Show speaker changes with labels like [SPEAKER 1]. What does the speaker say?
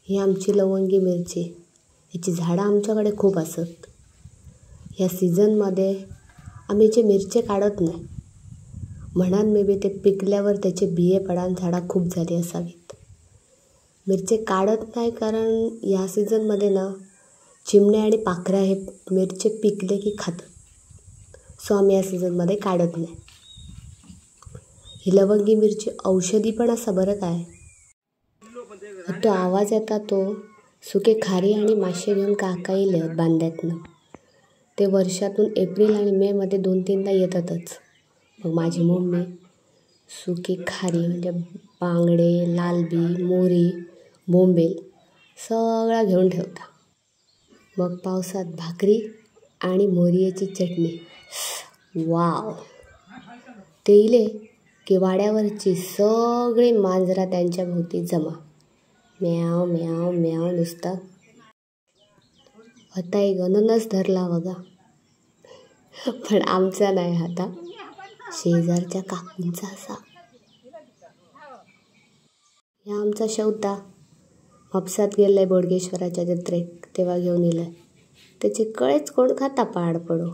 [SPEAKER 1] ही आमची लवंगी मिरची, याची झाडां आमच्याकडे खूप असत. ह्या सीझनमध्ये आम्ही जे मिरचे काढत नाही म्हणान मे बी ते पिकल्यावर त्याचे बिये पडान झाडां खूप झाली असावीत. मिरचे काढत नाही कारण या सीझनमध्ये ना चिमणे आणि पाखरं हे मिरचे पिकले की खातात, सो आम्ही या सीझनमध्ये काढत नाही. ही लवंगी मिरची औषधी पण असा बरं काय. तो आवाज येता तो सुके खारी आणि मासे घेऊन काका येले बांद्यातनं. ते वर्षातून एप्रिल आणि मेमध्ये 2-3दा येतातच. मग माझी मम्मी सुकी खारी म्हणजे बांगडे, लालबी, मोरी, बोंबील सगळा घेऊन ठेवता. मग पावसात भाकरी आणि मोरियाची चटणी, वाव. ते इले की वाड्यावरची सगळी मांजरा त्यांच्या भोवती जमा, म्याव म्याव म्याव नुसता. आता एक अननस धरला बघा, पण आमचा नाही, आता शेजारच्या काकूंचा असा. ह्या आमचा शवता म्हापसात गेलाय बोडगेश्वराच्या जत्रेक, तेव्हा घेऊन येलाय. त्याचे कळेच कोण खाता पाड पडो.